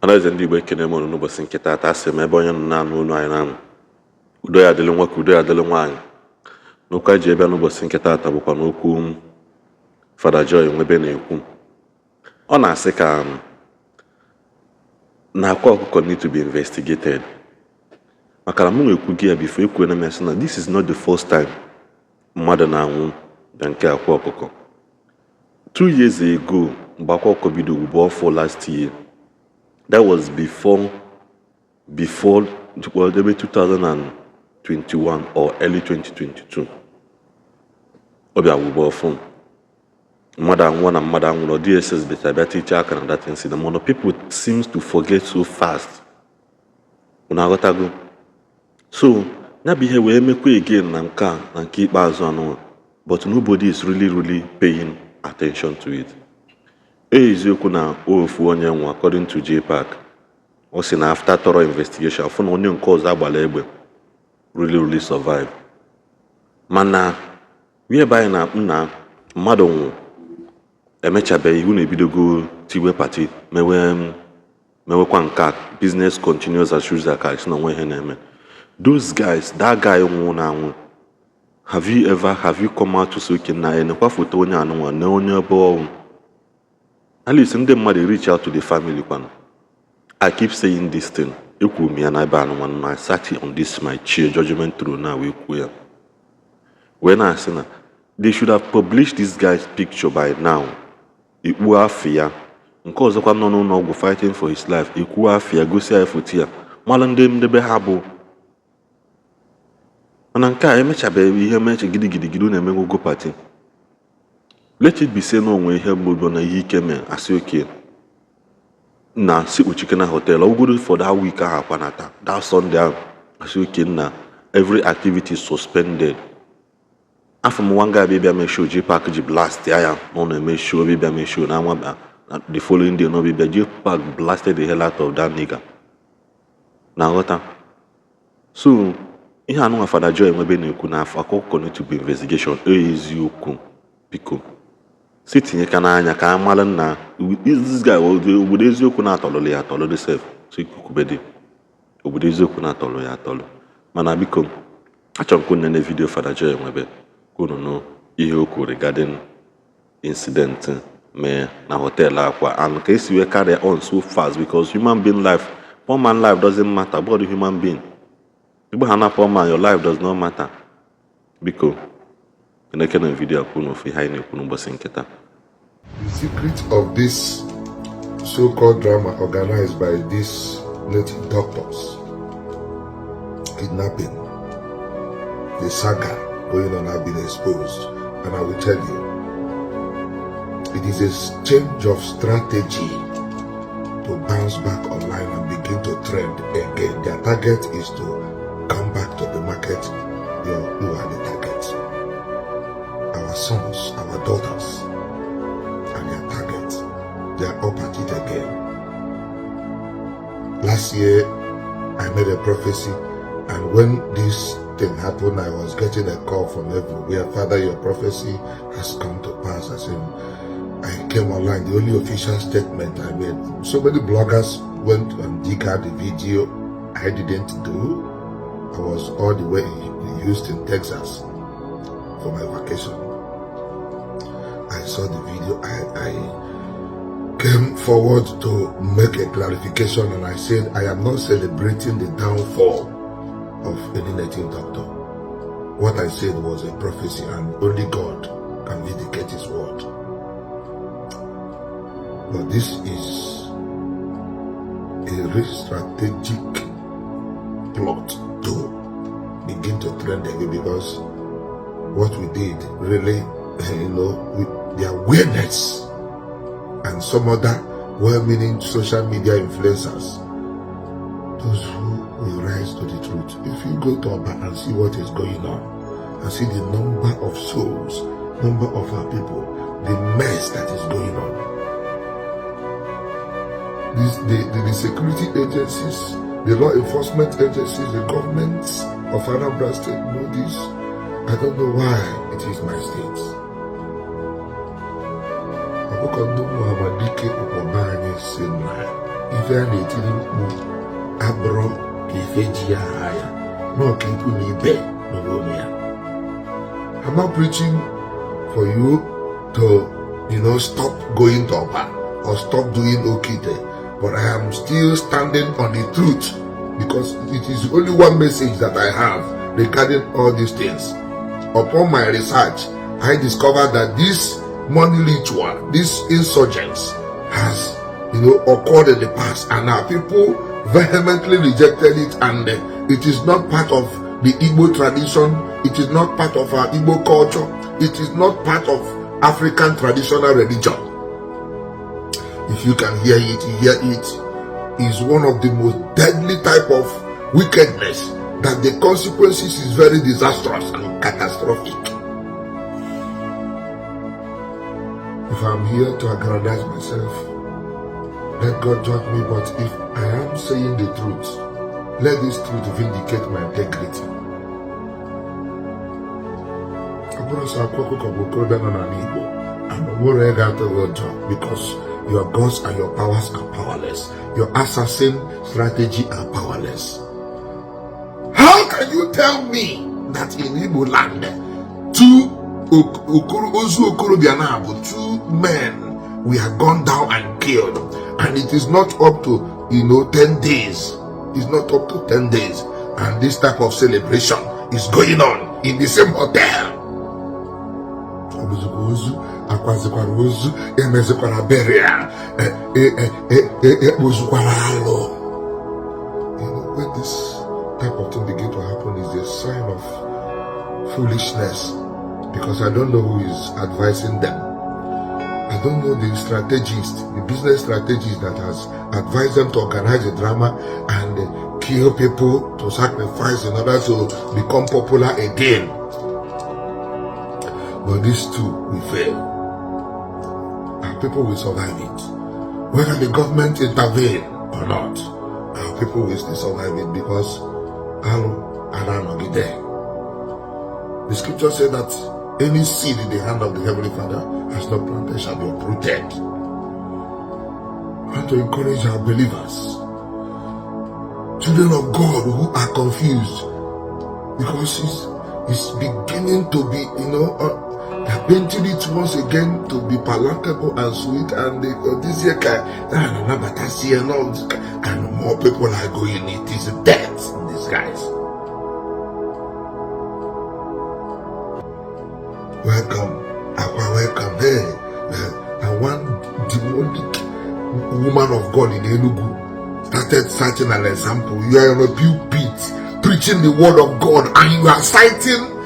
Ọhaneze ndị Igbo, ekene m unu n'ụbọchị nke taata. Asị m, ebe onye nọ na-anụ olu anyị na udo ya dịrị nwoke, udo ya dịrị nwaanyị. N'okwu anyị ji ebe n'ụbọchị nke taata bụkwa n'okwu Fada Joy Nwebe na-ekwu. Ọ na-asị ka na Akwa Ọkụkọ need to be investigated, maka na mụ na-ekwu gị ya before ekwuo na m ya sị na this is not the first time mmadụ na-anwụ na nke Akwa Ọkụkọ. 2 years ago, mgbe Akwa Ọkụkọ bido ugbo ọfụ last year, that was before, well, ebe 2021 or early 2022, ọ bịa wugbo ọfụ, mmadụ anwụọ na mmadụ anwụrụ. DSS bịara bịa tiche aka na that incident, mana people seems to forget so fast. Unu aghọtago? So ya bụ ihe wee mekwa again na nke a, na nke ikpeazụ anụnwa, but nobody is really really paying attention to it. Eziokwu na ofu onye nwe, according to JPAC, ọ sị na after thorough investigation, afụ na onye nke ọzọ agbara egbe really really survive. Mana whereby na nna mmadụ nwụ, emechabeghị, unu ebidogo tiwe party, mewe mewekwa nke a, business continues as usual, ka esi na onwe ihe na-eme. Those guys, that guy nwụ na anwụ, have you ever, have you come out to say, "Okay, na enekwa foto onye anụnwa na onye ebe ọnwụ"? At least ndị mmadụ reach out to the family kwanụ. I keep saying this thing. Ekwuru m ya n'ebe anụnwa na I sat on this my chair, judgment throne, na wee kwuo ya, wee na-asị na they should have published this guy's picture by now. Ikwu afọ ya, nke ọzọkwa nọ n'ụlọ ọgwụ fighting for his life, ikwu afọ ya, gosi ya foto ya, mara ndị ndebe ha bụ. Mana nke a emechabeghị ihe meche gidigidigidi na-emegwogo party. Let it be say na onwe ihe gbogbo na ihe ike mee, asị oke na si kpuchike na hotel ọgwụgwụ for that week ahụ, akwanata that Sunday ahụ, asị oke na every activity is suspended. Afọ m one guy bịa mee show, JPAC ji blast ya ya na ọ na-eme show, bịa mee show na anwa na the following day na ọbịbịa, JPAC blasted the hell out of that nigga. Na nghọta? So ihe anụnwa Fada Joy Nwebe na-ekwu na afọ Akwa need to be investigation, eziokwu. Biko si tinyeka n'anya ka a mara na this guy, obodo eziokwu na-atọlụlụ ya atọlụ sef. So ikwukubedị obodo eziokwu na-atọlụ ya atọlụ. Mana biko, achọrọ m ka unu nene video Fada Joy Nwebe, ka unu nụ ihe o kwuru regarding incident mee na hotel Akwa and ka esi wee carry on so fast, because human being life, poor man life doesn't matter, but human being igbe ha na poor man, your life does not matter. Biko, keneke na video a ka unu ofu ihe anyị na-ekwu n'ụbọchị nke taa. The secret of this so-called drama organized by these native doctors, kidnapping, the saga going on have been exposed. And I will tell you, it is a change of strategy to bounce back online and begin to trend again. Their target is to come back to the market. You are the target. Our sons, our daughters are their target. They are up at it again. Last year, I made a prophecy, and when this thing happened, I was getting a call from everywhere. "Father, your prophecy has come to pass." I said, I came online, the only official statement I made. So many bloggers went and dig out the video. I didn't do. I was all the way in Houston, Texas for my vacation. I saw the video. I came forward to make a clarification and I said, "I am not celebrating the downfall of any native doctor." What I said was a prophecy and only God can vindicate his word. But this is a very strategic plot to begin to trend again, because what we did really, with the awareness and some other well-meaning social media influencers, those who will rise to the truth. If you go to Oba and see what is going on, and see the number of souls, number of our people, the mess that is going on. The security agencies, the law enforcement agencies, the governments of Anambra State know this. I don't know why it is my state. Ọkụkọ ndị ụmụ Amadike ụkpọba anyị si na Ife a na-etiri mkpu abụrụ ka ife ji ya ha ya nọ ka ikwu na ibe nụrụ olu ya. I'm not preaching for you to stop going to Oba or stop doing Okeite, but I am still standing on the truth because it is only one message that I have regarding all these things. Upon my research, I discovered that this money ritual, this insurgence has occurred in the past, and our people vehemently rejected it, and it is not part of the Igbo tradition, it is not part of our Igbo culture, it is not part of African traditional religion. If you can hear it, hear it. Is one of the most deadly type of wickedness that the consequences is very disastrous and catastrophic. If I'm here to aggrandize myself, let God judge me, but if I am saying the truth, let this truth vindicate my integrity. Ọ bụrụ sọ akwa ọkụkọ bụ okorobịa nọ n'ala Igbo and nwere onye ga-atụ gị ụjọ because your guns and your powers are powerless. Your assassin strategy are powerless. How can you tell me that in Igbo land, two okoro ozu okorobịa na-abụ two men were gunned down and killed, and it is not up to 10 days. It's not up to 10 days, and this type of celebration is going on in the same hotel. Ọ bụzikwa ozu akwazikwara ozu emezikwara burial ekpozukwara alụ. When this type of thing begin to happen, is a sign of foolishness, because I don't know who is advising them. I don't know the strategist, the business strategist that has advised them to organize a drama and kill people to sacrifice in order to become popular again. But these two will fail. Our people will survive it. Whether the government intervene or not, our people will still survive it because alụ anọgide. The scripture said that any seed in the hand of the Heavenly Father has not planted shall be uprooted. I want to encourage our believers, children of God who are confused, because it's beginning to be, they're painting it once again to be palatable and sweet, and they, this year, and more people are going. It is death in disguise. Welcome, Akwa, welcome. Hey, and one demonic woman of God in Enugu started citing an example. You are on a pulpit preaching the word of God, and you are citing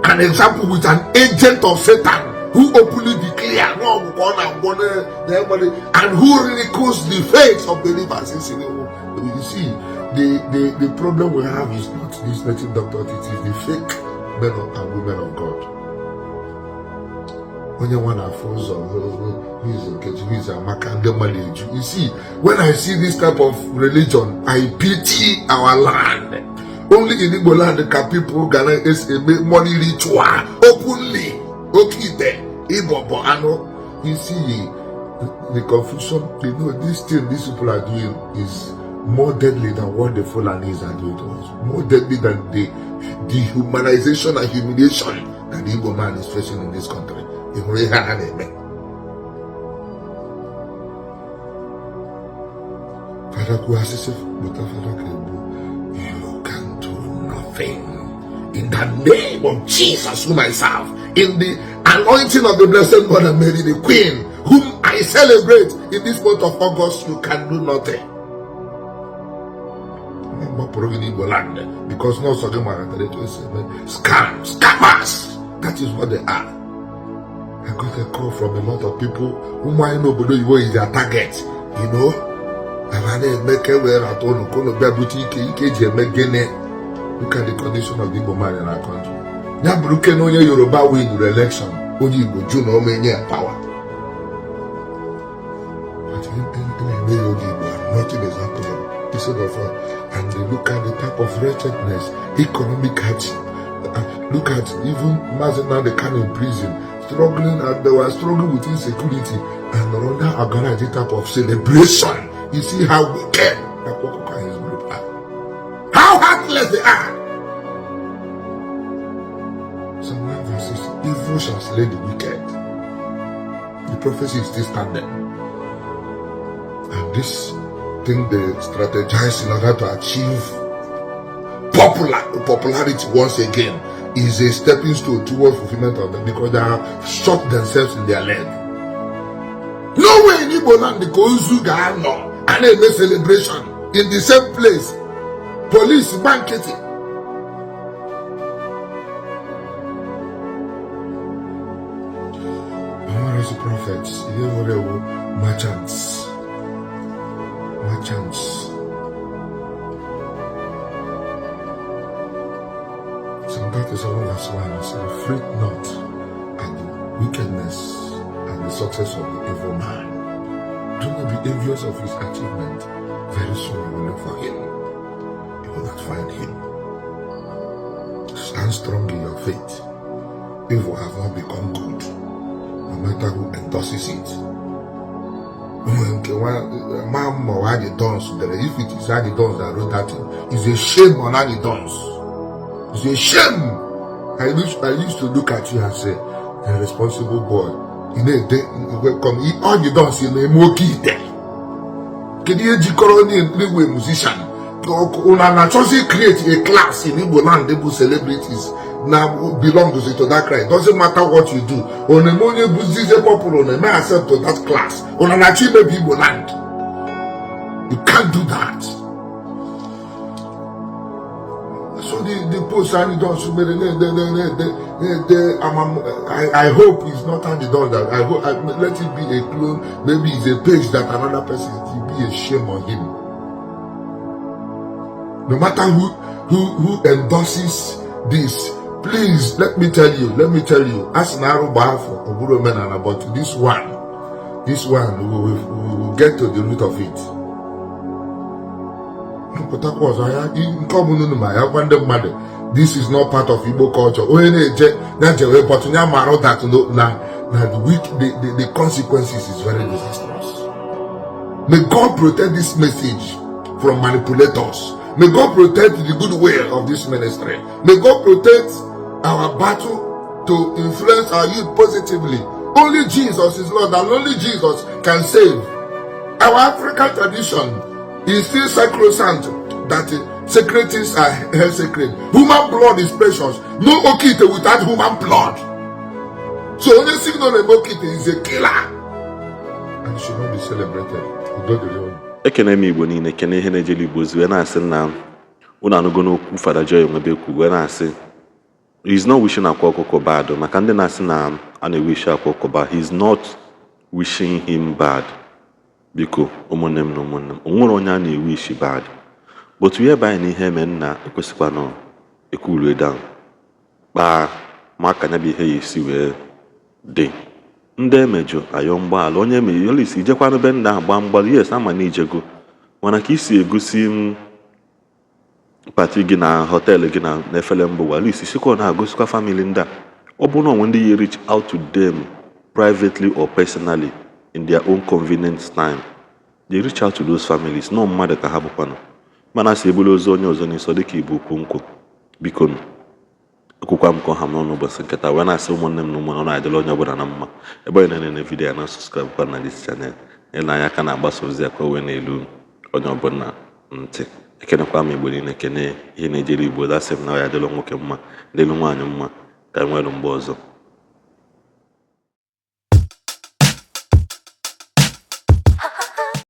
an example with an agent of Satan who openly declared no and who ridicules the faith of believers. You see, the problem we have is not this native doctor, it is the fake men and women of God. Onye nwa na-afụ ụzọ who is Nkechi, who is Amaka, ndị mmadụ eju. You see, when I see this type of religion, I pity our land. Only in Igbo land can people gana eme money ritual openly. Oke ite, ịbọbọ anụ. You see, the confusion, this thing these people are doing is more deadly than what the Fulanis are doing to us. More deadly than the dehumanization and humiliation that the Igbo man is facing in this country. Ị hụrụ ihe a na-eme? Fada kwuo asịsị pụta fada ka egbu. You can do nothing. In the name of Jesus, whom I serve, in the anointing of the Blessed Mother Mary, the Queen, whom I celebrate in this month of August, you can do nothing. Mgbapụrụ gị n'Igbo land because nọọsụ gị mara etu esi eme scam, scammers. That is what they are. I got a call from a lot of people. Ụmụ anyị n'obodo oyibo is their target. Aba na-eme ka e were atụ ụnụ ka ụnụ bịa bute ike ike eji eme gịnị. Look at the condition of the Igbo man in our country. Ya bụrụ ke na onye Yoruba win election, onye Igbo jụ na ome nye ya power. But na-eme ya oge Igbo and nothing is happening. Instead of and they look at the type of wretchedness, economic hardship. Look at even Mazi Nnamdi Kanu in prison, struggling, and they were struggling with insecurity, and Rwanda organized this type of celebration. You see how wicked Akwa Okuko and his group are. How heartless they are. Psalm 1 verse 6, evil shall slay the wicked. The prophecy is still standing. And this thing they strategize in order to achieve popularity once again is a stepping stone towards fulfillment of them, because they have shot themselves in their leg. No way in Igbo land ka ozu ga-anọ a na-eme celebration in the same place. Police gba nkịtị. Enwerezi prophets, ihe nwere ewu merchants. Merchants. Psalm 37 verse 1 says, fret not at the wickedness and the success of the evil man. Do not be envious of his achievement. Very soon you will look for him. You will not find him. Stand strong in your faith. Evil has not become good, no matter who endorses it. Ma ma Anyi Dons dere. If it is Anyi Dons that wrote that thing, it's a shame on Anyi Dons. It's a shame. I used to look at you as a responsible boy. Ị na-ede welcome Anyi Dons, ị na-eme oke ite. Kedu ihe jikọrọ onye igwe musician? Unu na-achọzi create a class in Igbo land bụ celebrities na belong to that class. Doesn't matter what you do. Oneme onye bụzize popular na-eme accept to that class. Unu na-achọ imebi Igbo land. You can't do that. So the post Anyi Dons mere na-ede na-ede na-ede amam. I hope it's not Anyi Dons that I hope let it be a clone. Maybe it's a page that another person. It will be a shame on him. No matter who endorses this, please let me tell you, let me tell you, as na arụ gbaa afọ ọ bụrụ omenala, but this one we will get to the root of it. Pụtakwa ọzọ ya nke ọbụla unu ma ya gwa ndị mmadụ, this is not part of Igbo culture. Onye na-eje ya jewe, but ya marụ that no, na the weak the consequences is very disastrous. May God protect this message from manipulators. May God protect the goodwill of this ministry. May God protect our battle to influence our youth positively. Only Jesus is Lord, and only Jesus can save. Our African tradition is still sacrosanct, that sacred things are held sacred. Human blood is precious. No okite without human blood. So only signal na okite is a killer and it should not be celebrated. Udo dịrị unu. Ekene m Igbo niile, kene ihe na-ejele Igbo ozi, wee na-asị na unu anụgo n'okwu Fada Joy Nwebekwu, wee na-asị he is not wishing Akwa Ọkụkọ bad. Maka ndị na-asị na a na-ewish Akwa Ọkụkọ bad, he is not wishing him bad. Biko, ụmụnne m na ụmụnne m, o nwere onye a na-ewish bad, but ihe banye na ihe eme nna ekwesịkwanụ ecool down, kpaa ma ka ya bụ ihe ya esi wee dị. Ndị emejọ ayọ mgbaala onye emejọ olisi ijekwanụ be ndị ahụ gbaa mgbalụ. Yes, ama na ijego, mana ka isi egosi m party gị na hotel gị na n'efere mba ụwa, at least sikwa na-agosikwa family ndị a. Ọ bụrụ na onwe ndị ya reach out to them privately or personally in their own convenient time, they reach out to those families. Nọ mmadụ ka ha bụkwanụ, mana asị ebulu ozu onye ọzọ n'isi ọ dịka ibu ukwu nkwụ. Biko nụ, ekwukwa m ka ọha m n'ọnụ ụbọchị nketa, wee na-asị ụmụnne m na ụmụnne, ọ na-adịla onye ọbụla na mma. Ebe onye na-ene video ya na subscribe kwa na this channel, ịla anya aka na-agbasa ozi ya ka o wee na-elu onye ọbụla ntị. Ekenekwa m Igbo niile, kene ihe na-ejere Igbo. Dasị m na ya adịla nwoke mma, dịlụ nwaanyị mma, ka nwere mgbe ọzọ.